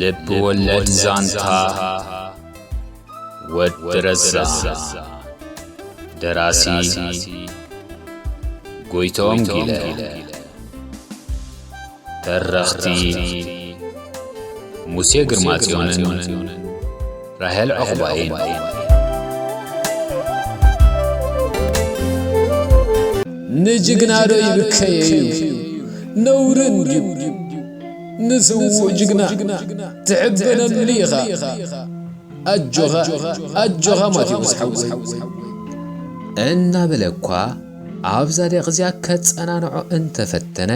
ልብ ወለድ ዛንታ ወዲ ረዛ። ደራሲ ጎይቶም ጊለ። ተረኽቲ ሙሴ ግርማጽዮንን ራሄል ዑቕባይን። ንጅግና ዶ ይብከየዩ? ነውሪ እንድዩ። ንስዉእ ጅግና ትሕበነሉ ኢኻ። ኣጆኻ፣ ኣጆኻ ማቴዎስ ሓወይ። እናበለ እኳ ኣብዛ ደቕ እዚኣ ከጸናንዖ እንተፈተነ፣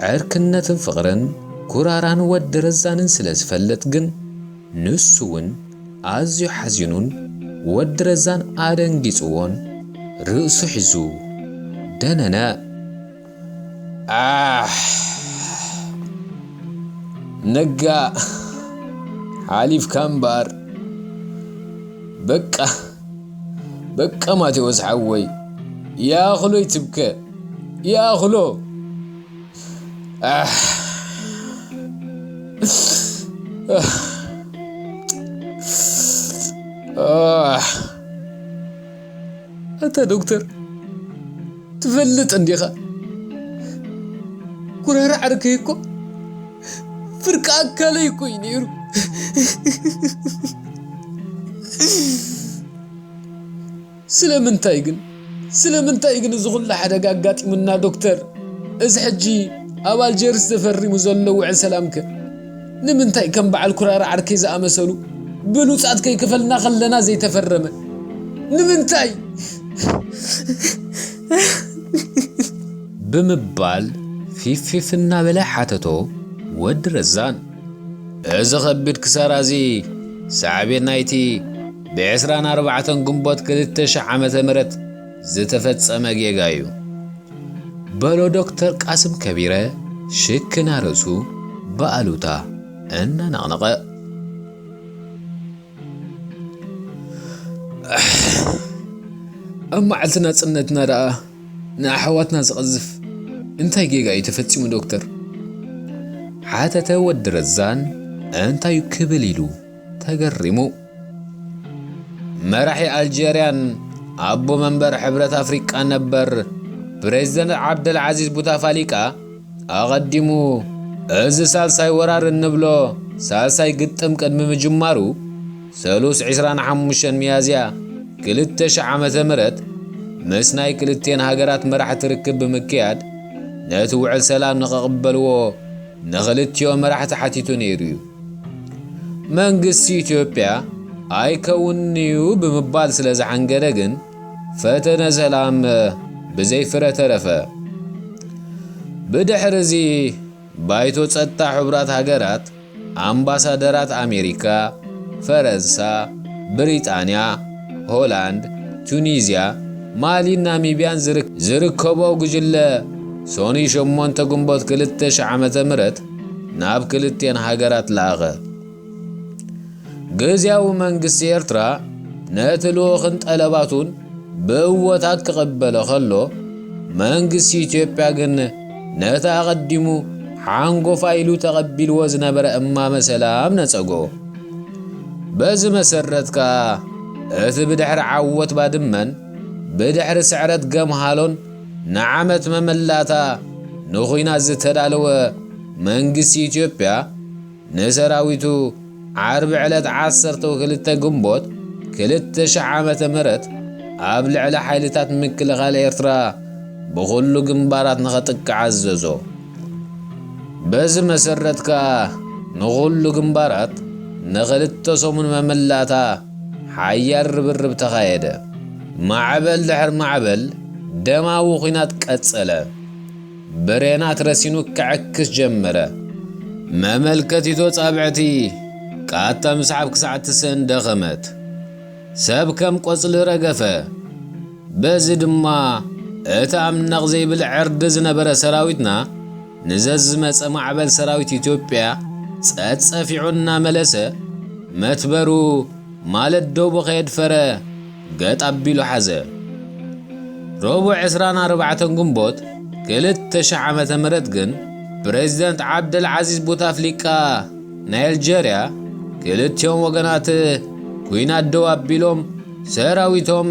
ዕርክነትን ፍቕርን ኩራራን ወዲ ረዛንን ስለ ዝፈልጥ ግን፣ ንሱ እውን ኣዝዩ ሓዚኑን ወዲ ረዛን ኣደንጊጽዎን ርእሱ ሒዙ ደነነ። ኣሕ፣ ነጋ ሓሊፍካ እምበኣር። በቃ፣ በቃ ማቴዎስ ሓወይ፣ ይኣኽሎ ይትብከ፣ ይኣኽሎ። ኣሕ፣ ኣሕ፣ ኣሕ። ኣታ ዶክተር፣ ትፈልጥ እንዲኻ? ኩራራ ዓርከይ እኮ ፍርቂ ኣካለይ እኮ እዩ ነይሩ። ስለምንታይ ግን፣ ስለምንታይ ግን እዚ ኩሉ ሓደጋ ኣጋጢሙና ዶክተር? እዚ ሕጂ ኣብ ኣልጀርስ ተፈሪሙ ዘሎ ውዕል ሰላምከ ንምንታይ ከም በዓል ኩራራ ዓርከይ ዝኣመሰሉ ብሉጻት ከይከፈልና ከለና ዘይተፈረመ? ንምንታይ? ብምባል ፊፊፍ እናበለ ሓተቶ ወዲ ረዛን። እዚ ኸቢድ ክሳራ እዚ ሳዕቤን ናይቲ ብዕስራን ኣርባዕተን ግንቦት ክልተ ሺሕ ዓመተ ምህረት ዝተፈጸመ ጌጋ እዩ። በሎ ዶክተር ቃስም ከቢረ ሽክና ርእሱ ብኣሉታ እናነቕነቐ። ኣብ መዓልቲ ናጽነትና ደኣ ንኣሕዋትና ዝቐዝፍ እንታይ ጌጋ እዩ ተፈጺሙ ዶክተር? ሓተተ ወዲ ረዛን እንታይ ክብል ኢሉ ተገሪሙ። መራሒ ኣልጀርያን ኣቦ መንበር ሕብረት ኣፍሪቃ ነበር ፕሬዚደንት ዓብደልዓዚዝ ቡታፋሊቃ ኣቐዲሙ እዚ ሳልሳይ ወራር እንብሎ ሳልሳይ ግጥም ቅድሚ ምጅማሩ ሰሉስ ዕስራን ሓሙሽተን ሚያዝያ ክልተ ሺሕ ዓመተ ምህረት ምስ ናይ ክልቴን ሃገራት መራሕቲ ርክብ ብምክያድ ነቲ ውዕል ሰላም ንኸቕበልዎ ንኽልቲኦ መራሕቲ ሓቲቱ ነይሩ እዩ። መንግስቲ ኢትዮጵያ ኣይከውንን'ዩ ብምባል ስለ ዝሓንገደ ግን ፈተነ ሰላም ብዘይ ፍረ ተረፈ። ብድሕሪ እዚ ባይቶ ጸጥታ ሕቡራት ሃገራት ኣምባሳደራት ኣሜሪካ፣ ፈረንሳ፣ ብሪጣንያ፣ ሆላንድ፣ ቱኒዝያ፣ ማሊን ናሚብያን ዝርከቦ ጉጅለ ሶኑይ ሸሞንተ ግንቦት ክልተ ሺሕ ዓመተ ምህረት ናብ ክልቴን ሃገራት ለኣኸ። ግዝያዊ መንግስቲ ኤርትራ ነቲ ልኡኽን ጠለባቱን ብእወታ ክቕበሎ ከሎ፣ መንግስቲ ኢትዮጵያ ግን ነቲ ኣቐዲሙ ሓንጎፋይ ኢሉ ተቐቢልዎ ዝነበረ እማመ ሰላም ነጸጎ። በዚ መሰረት ከኣ እቲ ብድሕሪ ዓወት ባድመን ብድሕሪ ስዕረት ገምሃሎን ንዓመት መመላእታ ንኹናት ዝተዳለወ መንግስቲ ኢትዮጵያ ንሰራዊቱ ዓርቢ ዕለት ዓሰርተ ክልተ ግንቦት ክልተ ሺሕ ዓመተ ምህረት ኣብ ልዕሊ ሓይልታት ምክልኻል ኤርትራ ብኹሉ ግንባራት ንኸጥቅዕ ኣዘዞ። በዚ መሰረት ከኣ ንኹሉ ግንባራት ንኽልተ ሰሙን መመላእታ ሓያል ርብርብ ተኻየደ። ማዕበል ድሕሪ ማዕበል ደማዊ ኲናት ቀጸለ። ብሬናት ረሲኑ ክዕክስ ጀመረ። መመልከቲቶ ጻብዕቲ ቃታ ምስሓብ ክሳዕ ትስእን ደኸመት። ሰብ ከም ቆጽሊ ረገፈ። በዚ ድማ እቲ ኣምነቕ ዘይብል ዕርዲ ዝነበረ ሰራዊትና ንዘዝመጸ ማዕበል ሰራዊት ኢትዮጵያ ጸጸፊዑ እናመለሰ መትበሩ ማለት ዶቡ ከየድፈረ ገጥ ኣቢሉ ሓዘ። ረቡዕ ዕስራን ኣርባዕተን ግንቦት ክልተ ሺሕ ዓመተ ምህረት ግን ፕሬዚደንት ዓብደልዓዚዝ ቡታፍሊቃ ናይ ኣልጀርያ ክልቲኦም ወገናት ኲናት ደው ኣቢሎም ሰራዊቶም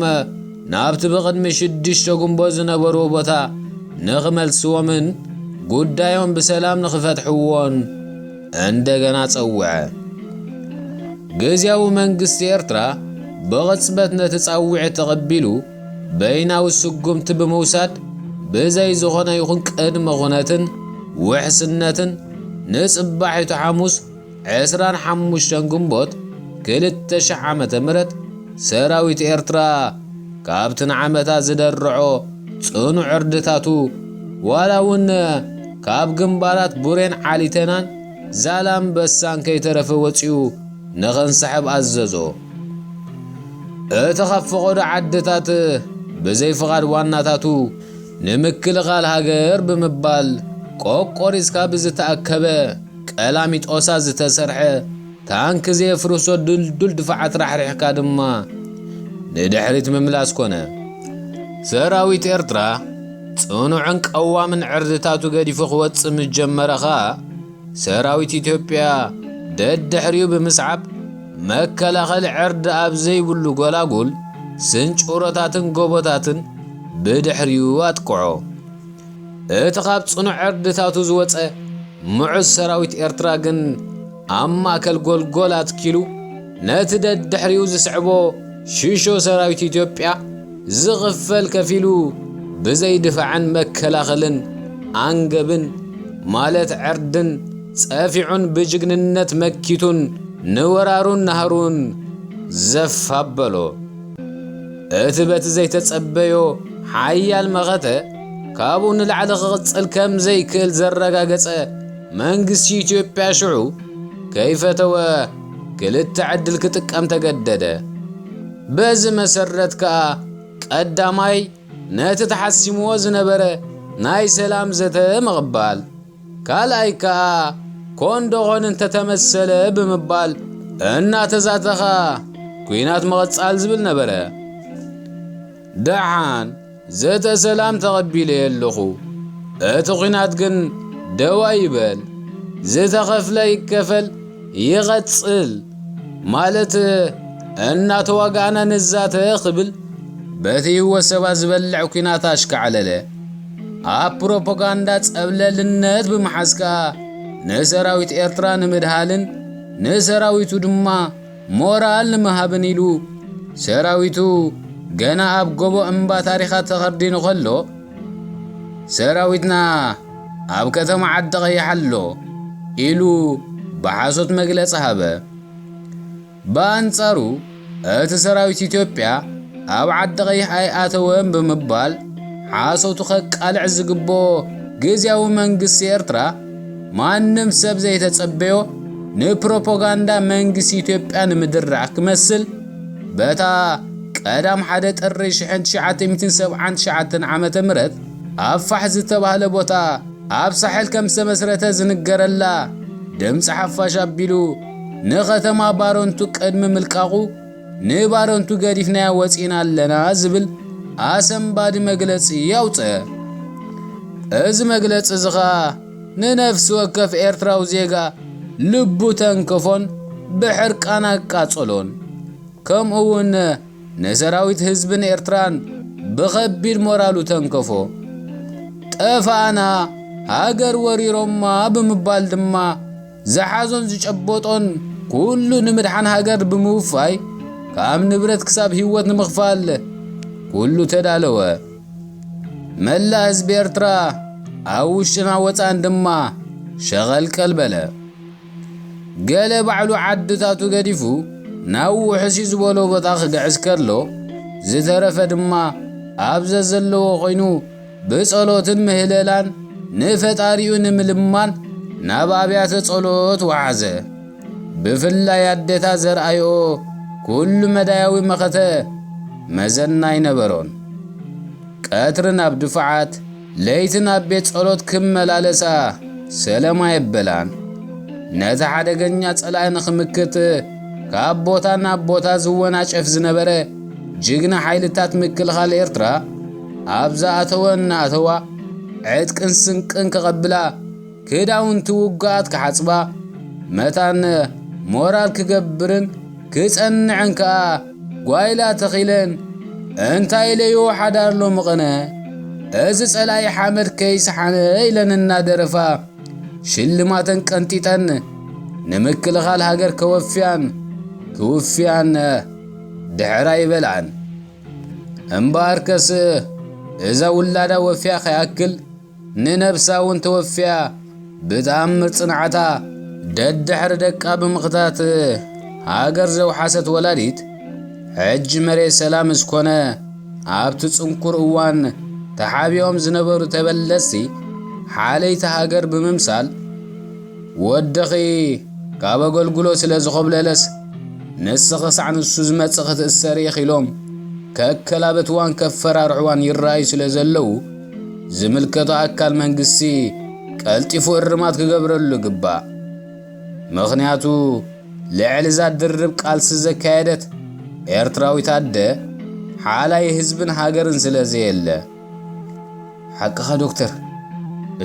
ናብቲ ብቕድሚ ሽዱሽተ ግንቦት ዝነበርዎ ቦታ ንኽመልስዎምን ጉዳዮም ብሰላም ንኽፈትሕዎን እንደገና ጸውዐ። ግዝያዊ መንግስቲ ኤርትራ ብቕጽበት ነቲ ጻውዒት ተቐቢሉ በይናዊ ስጉምቲ ብምውሳድ ብዘይ ዝኾነ ይኹን ቅድመ ኩነትን ውሕስነትን ንጽባሒቱ ሓሙስ ዕስራን ሓሙሽተን ግንቦት ክልተ ሽሕ ዓመተ ምህረት ሰራዊት ኤርትራ ካብቲ ንዓመታት ዝደርዖ ጽኑዕ ዕርድታቱ ዋላ እውን ካብ ግንባራት ቡሬን ዓሊተናን ዛላምበሳን ከይተረፈ ወጺኡ ንኸንሳሕብ ኣዘዞ። እቲ ካብ ፈቐዶ ዓድታት ብዘይ ፍቓድ ዋናታቱ ንምክልኻል ሃገር ብምባል ቆቆሪስካ ብዝተኣከበ ቀላሚጦሳ ዝተሰርሐ ታንክ ዘየፍርሶ ድልዱል ድፋዓት ራሕሪሕካ ድማ ንድሕሪት ምምላስ ኮነ። ሰራዊት ኤርትራ ጽኑዕን ቀዋምን ዕርድታቱ ገዲፉ ክወጽእ ምስ ጀመረ ኸኣ ሰራዊት ኢትዮጵያ ደድሕሪኡ ብምስዓብ መከላኸሊ ዕርዲ ኣብ ዘይብሉ ጎላጉል ስንጭሮታትን ጎቦታትን ብድሕሪኡ ኣጥቅዖ። እቲ ካብ ጽኑዕ ዕርድታቱ ዝወጸ ምዑዝ ሰራዊት ኤርትራ ግን ኣብ ማእከል ጎልጎል ኣትኪሉ ነቲ ደድሕሪኡ ዝስዕቦ ሽሾ ሰራዊት ኢትዮጵያ ዝኽፈል ከፊሉ ብዘይ ድፋዕን መከላኸልን ኣንገብን ማለት ዕርድን ጸፊዑን ብጅግንነት መኪቱን ንወራሩን ናህሩን ዘፍ ኣበሎ። እቲ በቲ ዘይተጸበዮ ሓያል መኸተ ካብኡ ንላዕሊ ክቕጽል ከም ዘይክእል ዘረጋገጸ መንግስቲ ኢትዮጵያ ሽዑ ከይፈተወ ክልተ ዕድል ክጥቀም ተገደደ። በዚ መሰረት ከኣ ቀዳማይ ነቲ ተሓሲምዎ ዝነበረ ናይ ሰላም ዘተ ምቕባል፣ ካልኣይ ከኣ ኮን ዶ ኾን እንተተመሰለ ብምባል እናተዛተኻ ኲናት ምቕጻል ዝብል ነበረ። ደሓን ዘተ ሰላም ተቐቢለዮ ኣለኹ። እቲ ኲናት ግን ደው ኣይበል፣ ዝተኸፍለ ይከፈል ይቐጽል ማለት እናተዋጋእና ንዛተ ክብል በቲ ህይወት ሰባት ዝበልዕ ኲናት ኣሽካዕለለ። ኣብ ፕሮፓጋንዳ ጸብለልነት ብምሓዝ ከኣ ንሰራዊት ኤርትራ ንምድሃልን ንሰራዊቱ ድማ ሞራል ንምሃብን ኢሉ ሰራዊቱ ገና ኣብ ጎቦ እምባ ታሪኻት ተኸርዲኑ ከሎ ሰራዊትና ኣብ ከተማ ዓዲ ቀይሕ ኣሎ ኢሉ ብሓሶት መግለጺ ሃበ። ብኣንጻሩ እቲ ሰራዊት ኢትዮጵያ ኣብ ዓዲ ቀይሕ ኣይኣተወን ብምባል ሓሶቱ ከቃልዕ ዝግብኦ ግዝያዊ መንግስቲ ኤርትራ ማንም ሰብ ዘይተጸበዮ ንፕሮፓጋንዳ መንግስቲ ኢትዮጵያ ንምድራሕ ክመስል በታ ቀዳም ሓደ ጥሪ ሽሕን ትሽዓተ ሚእትን ሰብዓን ትሽዓተን ዓመተ ምህረት ኣብ ፋሕ ዝተባህለ ቦታ ኣብ ሳሕል ከም ዝተመስረተ ዝንገረላ ድምፂ ሓፋሽ ኣቢሉ ንኸተማ ባረንቱ ቅድሚ ምልቃቑ ንባረንቱ ገዲፍናያ ወፂና ኣለና ዝብል ኣሰንባዲ መግለፂ ኣውፅአ። እዚ መግለፂ እዚ ኸዓ ንነፍሲ ወከፍ ኤርትራዊ ዜጋ ልቡ ተንከፎን ብሕርቃን ኣቃጸሎን። ከምኡ እውን ንሰራዊት ህዝብን ኤርትራን ብኸቢድ ሞራሉ ተንከፎ። ጠፋእና፣ ሃገር ወሪሮማ ብምባል ድማ ዝሓዞን ዝጨበጦን ኩሉ ንምድሓን ሃገር ብምውፋይ ካብ ንብረት ክሳብ ህይወት ንምኽፋል ኩሉ ተዳለወ። መላእ ህዝቢ ኤርትራ ኣብ ውሽጥና ወጻእን ድማ ሸቐልቀል በለ። ገለ ባዕሉ ዓድታቱ ገዲፉ ናብ ውሕሲ ዝበሎ ቦታ ክግዕዝ ከሎ፣ ዝተረፈ ድማ ኣብ ዘዘለዎ ኮይኑ ብጸሎትን ምህለላን ንፈጣሪኡ ንምልማን ናብ ኣብያተ ጸሎት ወሓዘ። ብፍላይ ኣዴታት ዘርኣይኦ ኩሉ መዳያዊ መኸተ መዘና ኣይነበሮን። ቀትሪ ናብ ድፋዓት፣ ለይቲ ናብ ቤት ጸሎት ክመላለሳ ሰለማ የበላን። ነቲ ሓደገኛ ጸላኢ ንኽምክት ካብ ቦታ ናብ ቦታ ዝወናጨፍ ዝነበረ ጅግና ሓይልታት ምክልኻል ኤርትራ፣ ኣብ ዝኣተወ እናኣተዋ ዕጥቅን ስንቅን ክቐብላ፣ ክዳውንቲ ውጉኣት ክሓጽባ፣ መታን ሞራል ክገብርን ክጸንዕን ከኣ ጓይላ ተኺለን፣ እንታይ ኢለዮ ሓዳር ሎምቕነ፣ እዚ ጸላኢ ሓመድ ከይሰሓነ ኢለን እናደረፋ፣ ሽልማተን ቀንጢጠን ንምክልኻል ሃገር ከወፍያን ክውፍያን ድሕር ኣይበልዓን። እምበኣርከስ እዛ ውላዳ ወፍያ ከይኣክል ንነብሳ እውን ተወፍያ ብተኣምር ጽንዓታ ደድሕሪ ደቃ ብምኽታት ሃገር ዘውሓሰት ወላዲት፣ ሕጂ መሬት ሰላም እስኮነ ኣብቲ ጽንኩር እዋን ተሓቢኦም ዝነበሩ ተበለጽቲ ሓለይቲ ሃገር ብምምሳል፣ ወድኺ ካብ ኣገልግሎ ስለ ዝኾብለለስ፣ ንስኺ ክሳዕ ንሱ ዝመጽእ ክትእሰሪ ኢኺ ኢሎም ከከላበትዋን ከፈራርሕዋን ይረኣዩ ስለ ዘለዉ፣ ዝምልከቶ ኣካል መንግስቲ ቀልጢፉ እርማት ክገብረሉ ይግባእ። ምኽንያቱ፣ ልዕሊ እዛ ድርብ ቃልሲ ዘካየደት ኤርትራዊት ኣደ፣ ሓላይ ህዝብን ሃገርን ስለ ዘየለ። ሓቅኻ ዶክተር፣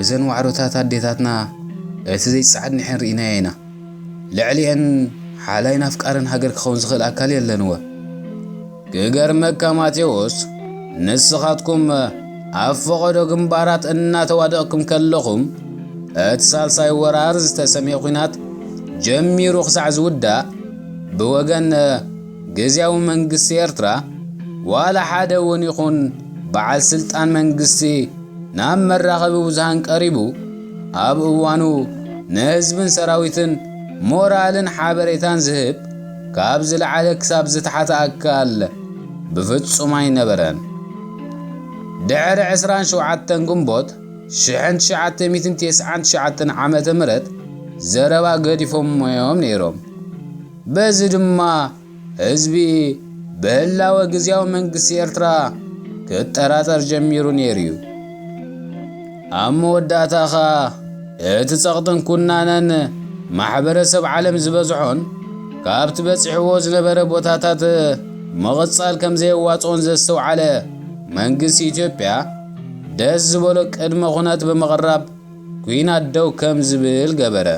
እዘን ዋዕሮታት ኣዴታትና እቲ ዘይጸዓድ ንሕን ርኢናዮ ኢና። ልዕሊአን ሓላይን ኣፍቃርን ሃገር ክኸውን ዝኽእል ኣካል የለንወ። ክገርመካ ማቴዎስ፣ ንስኻትኩም ኣብ ፈቐዶ ግንባራት እናተዋደቕኩም ከለኹም፣ እቲ ሳልሳይ ወራር ዝተሰምየ ኲናት ጀሚሩ ክሳዕ ዝውዳእ፣ ብወገን ግዝያዊ መንግስቲ ኤርትራ፣ ዋላ ሓደ እውን ይኹን በዓል ስልጣን መንግስቲ ናብ መራኸቢ ብዙሃን ቀሪቡ፣ ኣብ እዋኑ ንህዝብን ሰራዊትን ሞራልን ሓበሬታን ዝህብ፣ ካብ ዝለዓለ ክሳብ ዝተሓተ ኣካል ብፍጹም ኣይነበረን። ድሕሪ ዕስራን ሸውዓተን ግንቦት ሽሕን ትሽዓተ ሚእትን ተስዓን ትሽዓተን ዓመተ ምህረት ዘረባ ገዲፎም እዮም ነይሮም። በዚ ድማ ህዝቢ ብህላወ ግዝያዊ መንግስቲ ኤርትራ ክጠራጠር ጀሚሩ ነይሩ እዩ። ኣብ መወዳእታ ኸኣ እቲ ጸቕጥን ኩናነን ማሕበረሰብ ዓለም ዝበዝሖን ካብቲ በጺሕዎ ዝነበረ ቦታታት ምቕጻል ከም ዘየዋጽኦን ዘስተውዓለ መንግስቲ ኢትዮጵያ ደስ ዝበሎ ቅድመ ኩነት ብምቕራብ ኲናት ደው ከም ዝብል ገበረ።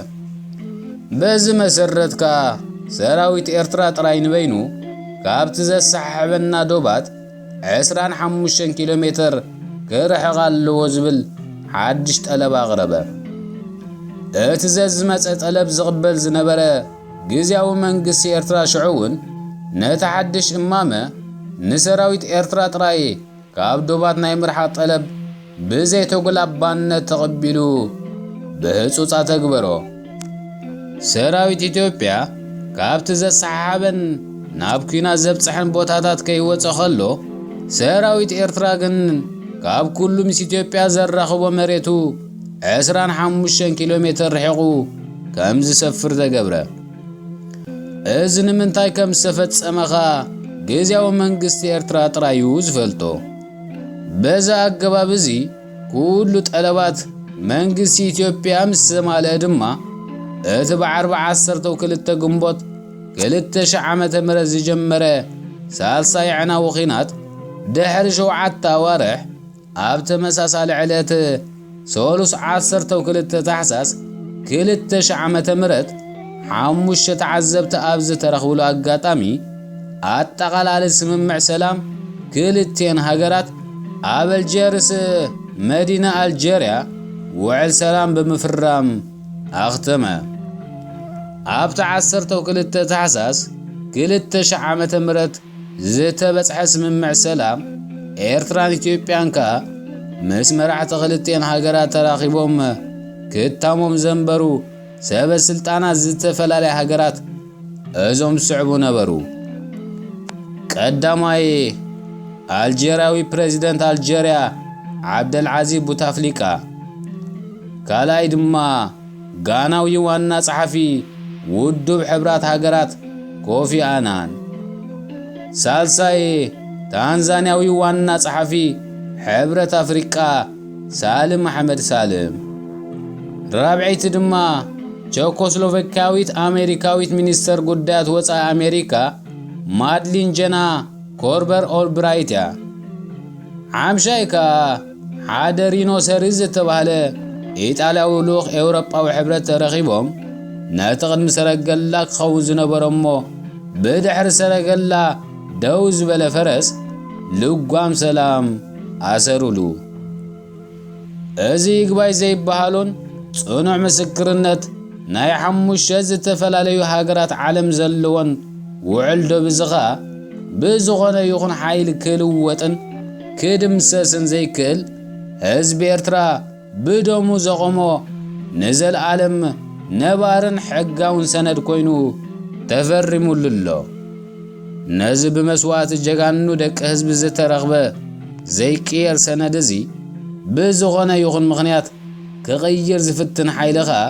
በዚ መሰረት ከኣ ሰራዊት ኤርትራ ጥራይ ንበይኑ ካብቲ ዘሰሓሕበና ዶባት ዕስራን ሓሙሽተን ኪሎ ሜተር ክርሕቕ ኣለዎ ዝብል ሓድሽ ጠለብ ኣቕረበ። እቲ ዘዝመጸ ጠለብ ዝቕበል ዝነበረ ግዝያዊ መንግስቲ ኤርትራ ሽዑ እውን ነቲ ሓድሽ እማመ ንሰራዊት ኤርትራ ጥራይ ካብ ዶባት ናይ ምርሓቕ ጠለብ ብዘይተጉላባነት ተቐቢሉ ብህጹጽ ኣተግበሮ። ሰራዊት ኢትዮጵያ ካብቲ ዘሰሓሓበን ናብ ኲናት ዘብጽሐን ቦታታት ከይወጸ ከሎ፣ ሰራዊት ኤርትራ ግን ካብ ኩሉ ምስ ኢትዮጵያ ዘራኽቦ መሬቱ ዕስራን ሓሙሽተን ኪሎ ሜተር ርሒቑ ከም ዝሰፍር ተገብረ። እዚ ንምንታይ ከም ዝተፈጸመ ኸኣ ግዝያዊ መንግስቲ ኤርትራ ጥራይ እዩ ዝፈልጦ። በዚ ኣገባብ እዚ ኩሉ ጠለባት መንግስቲ ኢትዮጵያ ምስ ዘማልአ ድማ፣ እቲ ብዓርቢ ዓሰርተው ክልተ ግንቦት ክልተ ሽሕ ዓመተ ምህረት ዝጀመረ ሳልሳይ ኣዕናዊ ኲናት፣ ድሕሪ ሸውዓተ ኣዋርሕ ኣብ ተመሳሳሊ ዕለት ሰሉስ ዓሰርተው ክልተ ታሕሳስ ክልተ ሽሕ ዓመተ ምህረት ሓሙሽተ ተዓዘብቲ ኣብ ዝተረኽብሉ ኣጋጣሚ፣ ኣጠቓላሊ ስምምዕ ሰላም ክልቲኤን ሃገራት ኣብ ኣልጀርስ መዲና ኣልጀርያ ውዕል ሰላም ብምፍራም ኣኽተመ። ኣብቲ ዓሰርተው ክልተ ታሕሳስ ክልተ ሽሕ ዓመተ ምህረት ዝተበጽሐ ስምምዕ ሰላም፣ ኤርትራን ኢትዮጵያን ከኣ ምስ መራሕቲ ክልቲኤን ሃገራት ተራኺቦም ክታሞም ዘንበሩ ሰበ ስልጣናት ዝተፈላለያ ሃገራት እዞም ዝስዕቡ ነበሩ። ቀዳማይ ኣልጀርያዊ ፕረዚደንት ኣልጀርያ ዓብደልዓዚዝ ቡታፍሊቃ፣ ካልኣይ ድማ ጋናዊ ዋና ጸሓፊ ውድብ ሕብራት ሃገራት ኮፊ ኣናን፣ ሳልሳይ ታንዛንያዊ ዋና ጸሓፊ ሕብረት ኣፍሪቃ ሳልም ኣሕመድ ሳልም፣ ራብዐይቲ ድማ ቸኮስሎቫኪያዊት ኣሜሪካዊት ሚኒስተር ጉዳያት ወጻኢ ኣሜሪካ ማድሊን ጀና ኮርበር ኦልብራይት እያ። ሓምሻይ ከኣ ሓደ ሪኖ ሰሪ ዝተባህለ ኢጣልያዊ ልኡኽ ኤውሮጳዊ ሕብረት ተረኺቦም ነቲ ቅድሚ ሰረገላ ክኸውን ዝነበሮ እሞ ብድሕሪ ሰረገላ ደው ዝበለ ፈረስ ልጓም ሰላም ኣሰሩሉ። እዚ ይግባይ ዘይበሃሎን ጽኑዕ ምስክርነት ናይ ሓሙሽተ ዝተፈላለዩ ሃገራት ዓለም ዘለዎን ውዕል ዶብ እዚ ኸኣ ብዝኾነ ይኹን ሓይሊ ክልወጥን ክድምሰስን ዘይክእል ህዝቢ ኤርትራ ብደሙ ዘቖሞ ንዘለኣለም ነባርን ሕጋውን ሰነድ ኮይኑ ተፈሪሙሉ ኣሎ። ነዚ ብመስዋእቲ ጀጋኑ ደቂ ህዝቢ ዝተረኽበ ዘይቅየር ሰነድ እዚ ብዝኾነ ይኹን ምኽንያት ክቕይር ዝፍትን ሓይሊ ኸኣ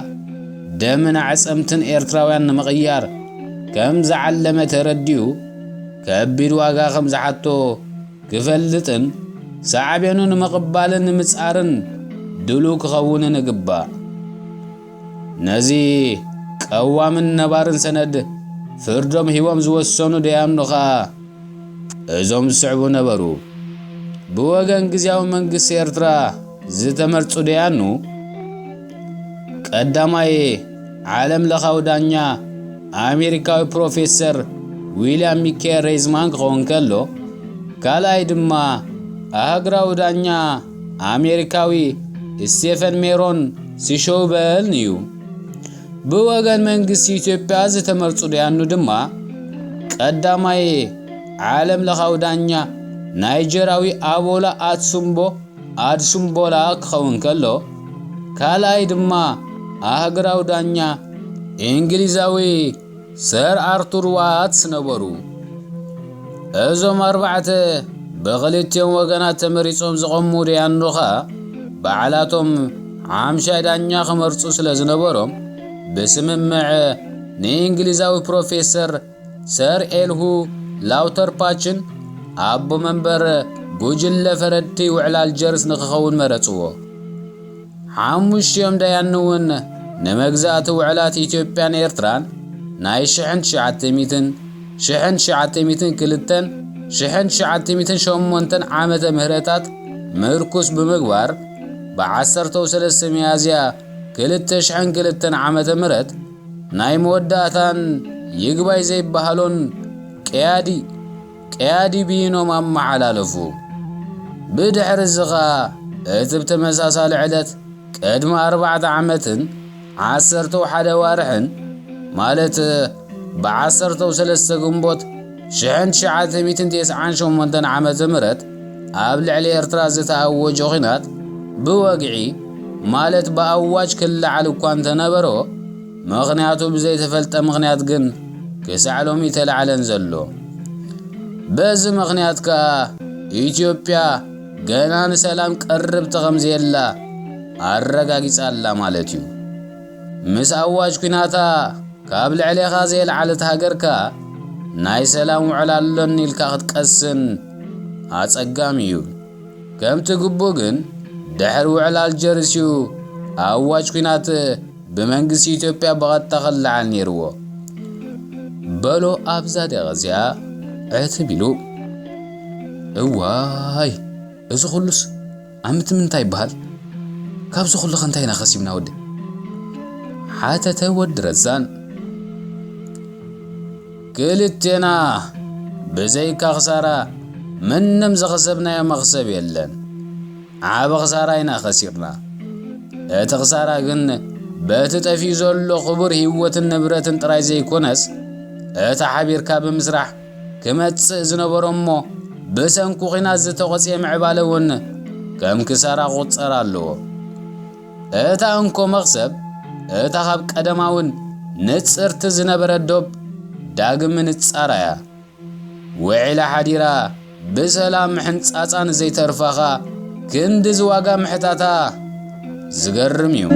ደምን ኣዕጸምትን ኤርትራውያን ንምቕያር ከም ዝዓለመ ተረዲኡ ከቢድ ዋጋ ከም ዝሓቶ ክፈልጥን ሳዕቤኑ ንምቕባልን ንምጻርን ድሉው ክኸውንን ይግባእ። ነዚ ቀዋምን ነባርን ሰነድ ፍርዶም ሂቦም ዝወሰኑ ደያኑ ኸኣ እዞም ዝስዕቡ ነበሩ። ብወገን ግዝያዊ መንግስቲ ኤርትራ ዝተመርጹ ደያኑ ቀዳማይ ዓለም ለኻዊ ዳኛ ኣሜሪካዊ ፕሮፌሰር ዊልያም ሚካኤል ሬዝማን ክኸውን ከሎ፣ ካልኣይ ድማ ኣህግራዊ ዳኛ ኣሜሪካዊ ስቴፈን ሜሮን ሲሾውበልን እዩ። ብወገን መንግስቲ ኢትዮጵያ ዝተመርጹ ደያኑ ድማ ቀዳማይ ዓለም ለኻዊ ዳኛ ናይጀራዊ ኣቦላ ኣትሱምቦ ኣድሱምቦላ ክኸውን ከሎ፣ ካልኣይ ድማ ኣህግራዊ ዳኛ እንግሊዛዊ ሰር ኣርቱር ዋትስ ነበሩ። እዞም ኣርባዕተ ብኽልቲኦም ወገናት ተመሪጾም ዝቖሙ ደያኑ ኸኣ ባዕላቶም ሓምሻይ ዳኛ ክመርጹ ስለ ዝነበሮም ብስምምዕ ንእንግሊዛዊ ፕሮፌሰር ሰር ኤልሁ ላውተርፓችን ኣቦ መንበር ጉጅለ ፈረድቲ ውዕል ኣልጀርስ ንክኸውን መረጽዎ። ሓሙሽቲኦም ዳያኑ እውን ንመግዛእቲ ውዕላት ኢትዮጵያን ኤርትራን ናይ ሽሕን ትሽዓተ ሚእትን፣ ሽሕን ትሽዓተ ሚእትን ክልተን፣ ሽሕን ትሽዓተ ሚእትን ሸሞንተን ዓመተ ምህረታት ምርኩስ ብምግባር ብዓሰርተው ሰለስተ ሚያዝያ ክልተ ሽሕን ክልተን ዓመተ ምህረት ናይ መወዳእታን ይግባይ ዘይበሃሎን ቀያዲ ቀያዲ ብይኖም ኣመሓላለፉ። ብድሕሪ እዚ ኸኣ እቲ ብተመሳሳሊ ዕለት ቅድሚ ኣርባዕተ ዓመትን ዓሰርተው ሓደ ኣዋርሕን ማለት ብዓሰርተው ሰለስተ ግንቦት ሽሕን ትሽዓተ ሚእትን ተስዓን ሸሞንተን ዓመተ ምህረት ኣብ ልዕሊ ኤርትራ ዝተኣወጀ ኹናት ብወግዒ ማለት ብኣዋጅ ክለዓል እኳ እንተነበሮ ምኽንያቱ ብዘይተፈልጠ ምኽንያት ግን ክሳዕ ሎሚ ተላዕለን ዘሎ። በዚ ምኽንያት ከኣ ኢትዮጵያ ገና ንሰላም ቀርብቲ ከም ዘየላ ኣረጋጊጻ ኣላ ማለት እዩ። ምስ ኣዋጅ ኲናታ ካብ ልዕሌኻ ዘየልዓለት ሃገር ከኣ ናይ ሰላም ውዕል ኣሎኒ ኢልካ ክትቀስን ኣጸጋሚ እዩ። ከምቲ ግቡእ ግን ድሕሪ ውዕል ኣልጀርስ እዩ ኣዋጅ ኲናት ብመንግስቲ ኢትዮጵያ ብቐጥታ ክለዓል ነይርዎ። በሎ ኣብዛ ደቂቕ እዚኣ ዕትብ ኢሉ። እዋይ፣ እዚ ኩሉስ ዓመት ምንታይ ይበሃል? ካብዚ ኩሉ ከ እንታይ ኢና ከሲብና ወዲ? ሓተተ ወዲ ረዛን። ክልቴና ብዘይካ ክሳራ ምንም ዝኸሰብናዮ መኽሰብ የለን። ዓቢ ክሳራ ኢና ከሲርና። እቲ ክሳራ ግን በቲ ጠፊኡ ዘሎ ክቡር ህይወትን ንብረትን ጥራይ ዘይኮነስ፣ እቲ ሓቢርካ ብምስራሕ ክመጽእ ዝነበሮ እሞ ብሰንኩ ኲናት ዝተቖጽየ ምዕባለ እውን ከም ክሳራ ክቑጸር ኣለዎ። እታ እንኮ መኽሰብ፣ እታ ካብ ቀደማውን ንጽርቲ ዝነበረት ዶብ ዳግም ምንጻራ እያ። ውዒላ ሓዲራ ብሰላም ምሕንጻጻ ንዘይተርፋኻ ክንድዚ ዋጋ ምሕታታ ዝገርም እዩ።